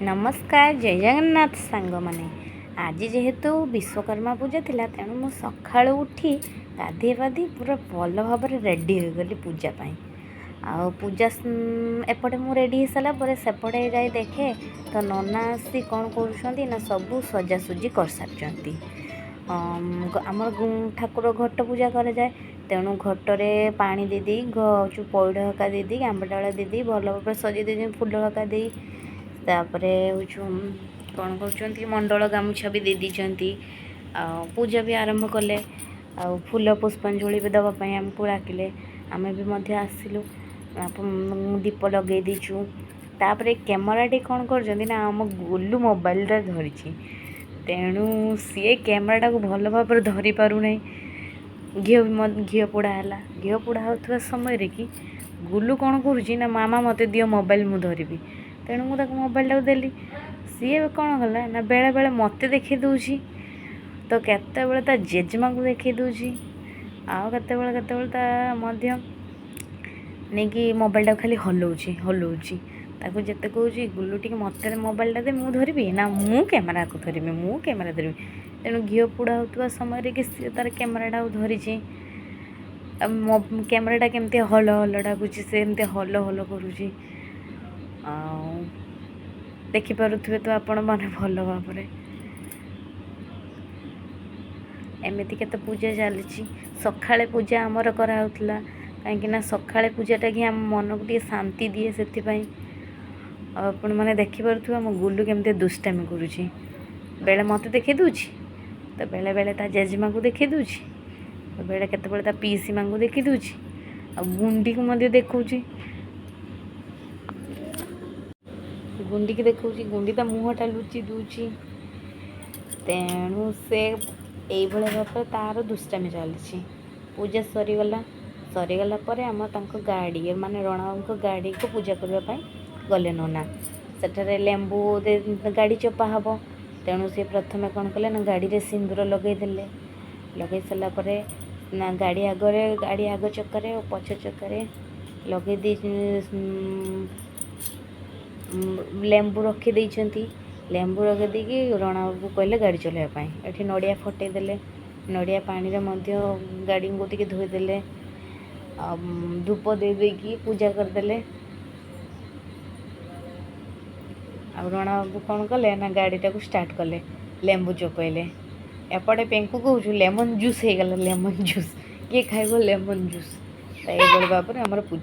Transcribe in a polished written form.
ନମସ୍କାର, ଜୟ ଜଗନ୍ନାଥ ସାଙ୍ଗମାନେ। ଆଜି ଯେହେତୁ ବିଶ୍ୱକର୍ମା ପୂଜା ଥିଲା, ତେଣୁ ମୁଁ ସକାଳୁ ଉଠି ଗାଧୋଇ ପାଧୋଇ ପୁରା ଭଲ ଭାବରେ ରେଡ଼ି ହୋଇଗଲି ପୂଜା ପାଇଁ। ଆଉ ପୂଜା ଏପଟେ ମୁଁ ରେଡ଼ି ହେଇସାରିଲା ପରେ ସେପଟେ ଯାଇ ଦେଖେ ତ ନନା ଆସି କ'ଣ କରୁଛନ୍ତି ନା ସବୁ ସଜାସଜି କରିସାରିଛନ୍ତି। ଆମର ଠାକୁର ଘଟ ପୂଜା କରାଯାଏ, ତେଣୁ ଘଟରେ ପାଣି ଦେଇ ଦେଇ, ଯେଉଁ ପଇଡ଼ ହେକା ଦେଇଦେଇ, ଆମ୍ବ ଡାଳ ଦେଇଦେଇ ଭଲ ଭାବରେ ସଜେଇ ଦେଇଛନ୍ତି ଫୁଲ ହେକା ଦେଇ। ତାପରେ ହେଉଛି କ'ଣ କରୁଛନ୍ତି, ମଣ୍ଡଳ ଗାମୁଛା ବି ଦେଇ ଦେଇଛନ୍ତି। ଆଉ ପୂଜା ବି ଆରମ୍ଭ କଲେ ଆଉ ଫୁଲ ପୁଷ୍ପାଞ୍ଜଳି ବି ଦେବା ପାଇଁ ଆମକୁ ଡାକିଲେ। ଆମେ ବି ମଧ୍ୟ ଆସିଲୁ, ଦୀପ ଲଗେଇ ଦେଇଛୁ। ତାପରେ କ୍ୟାମେରାଟି କ'ଣ କରୁଛନ୍ତି ନା ଆମ ଗୁଲୁ ମୋବାଇଲଟା ଧରିଛି, ତେଣୁ ସିଏ କ୍ୟାମେରାଟାକୁ ଭଲ ଭାବରେ ଧରିପାରୁନାହିଁ। ଘିଅ ବି ଘିଅ ପୋଡ଼ା ହେଲା। ଘିଅ ପୋଡ଼ା ହେଉଥିବା ସମୟରେ କି ଗୁଲୁ କ'ଣ କରୁଛି ନା, ମାମା ମୋତେ ଦିଅ ମୋବାଇଲ, ମୁଁ ଧରିବି। ତେଣୁ ମୁଁ ତାକୁ ମୋବାଇଲଟାକୁ ଦେଲି। ସିଏ କ'ଣ କଲା ନା ବେଳେବେଳେ ମୋତେ ଦେଖାଇ ଦେଉଛି ତ କେତେବେଳେ ତା ଜେଜେମାକୁ ଦେଖାଇ ଦେଉଛି, ଆଉ କେତେବେଳେ କେତେବେଳେ ତା ମଧ୍ୟ ନେଇକି ମୋବାଇଲଟାକୁ ଖାଲି ହଲଉଛି ହଲଉଛି। ତାକୁ ଯେତେ କହୁଛି, ଗୁଲୁ ଟିକେ ମୋତେ ମୋବାଇଲଟା ଦେ, ମୁଁ ଧରିବି, ନା ମୁଁ କ୍ୟାମେରାକୁ ଧରିବି, ମୁଁ କ୍ୟାମେରା ଧରିବି। ତେଣୁ ଘିଅ ପୋଡ଼ା ହେଉଥିବା ସମୟରେ କି ସିଏ ତା'ର କ୍ୟାମେରାଟାକୁ ଧରିଛି। କ୍ୟାମେରାଟା କେମିତି ହଲ ହଲ ଡାକୁଛି, ସେ ଏମିତି ହଲ ହଲ କରୁଛି। ଆଉ ଦେଖିପାରୁଥିବେ ତ ଆପଣମାନେ ଭଲ ଭାବରେ। ଏମିତି କେତେ ପୂଜା ଚାଲିଛି। ସକାଳେ ପୂଜା ଆମର କରାହେଉଥିଲା, କାହିଁକିନା ସକାଳେ ପୂଜାଟା କି ଆମ ମନକୁ ଟିକେ ଶାନ୍ତି ଦିଏ, ସେଥିପାଇଁ। ଆଉ ଆପଣମାନେ ଦେଖିପାରୁଥିବେ ଆମ ଗୁଲୁ କେମିତି ଦୁଷ୍ଟାମି କରୁଛି। ବେଳେ ମୋତେ ଦେଖାଇ ଦେଉଛି ତ ବେଳେବେଳେ ତା ଜେଜେମାକୁ ଦେଖାଇ ଦେଉଛି, ବେଳେ କେତେବେଳେ ତା ପିଇସୀ ମାଙ୍କୁ ଦେଖାଇ ଦେଉଛି, ଆଉ ଗୁଣ୍ଡିକୁ ମଧ୍ୟ ଦେଖାଉଛି। ଗୁଣ୍ଡିକି ଦେଖାଉଛି, ଗୁଣ୍ଡି ତା ମୁହଁଟା ଲୁଚି ଦେଉଛି। ତେଣୁ ସେ ଏଇଭଳି ଭାବରେ ତା'ର ଦୁଷ୍ଟାମି ଚାଲିଛି। ପୂଜା ସରିଗଲା। ସରିଗଲା ପରେ ଆମ ତାଙ୍କ ଗାଡ଼ି, ମାନେ ରଣାବାବୁଙ୍କ ଗାଡ଼ିକୁ ପୂଜା କରିବା ପାଇଁ ଗଲେ ନନା। ସେଠାରେ ଲେମ୍ବୁ ଗାଡ଼ି ଚପା ହେବ, ତେଣୁ ସେ ପ୍ରଥମେ କ'ଣ କଲେ ନା ଗାଡ଼ିରେ ସିନ୍ଦୁର ଲଗାଇଦେଲେ। ଲଗାଇ ସାରିଲା ପରେ ନା ଗାଡ଼ି ଆଗରେ, ଗାଡ଼ି ଆଗ ଚକରେ ଓ ପଛ ଚକରେ ଲଗାଇ ଦେଇ ଲେମ୍ବୁ ରଖିଦେଇଛନ୍ତି। ଲେମ୍ବୁ ରଖିଦେଇକି ରଣାବାବୁ କହିଲେ ଗାଡ଼ି ଚଲାଇବା ପାଇଁ। ଏଠି ନଡ଼ିଆ ଫଟେଇ ଦେଲେ, ନଡ଼ିଆ ପାଣିରେ ମଧ୍ୟ ଗାଡ଼ିଙ୍କୁ ଟିକେ ଧୋଇଦେଲେ, ଆଉ ଧୂପ ଦେଇ ଦେଇକି ପୂଜା କରିଦେଲେ। ଆଉ ରଣାବାବୁ କ'ଣ କଲେ ନା ଗାଡ଼ିଟାକୁ ଷ୍ଟାର୍ଟ କଲେ, ଲେମ୍ବୁ ଚପେଇଲେ। ଏପଟେ ପିଙ୍କୁ କହୁଛୁ ଲେମନ୍ ଜୁସ୍ ହେଇଗଲା, ଲେମନ୍ ଜୁସ୍ କିଏ ଖାଇବ ଲେମନ୍ ଜୁସ୍? ତ ଏଇଭଳି ଭାବରେ ଆମର ପୂଜା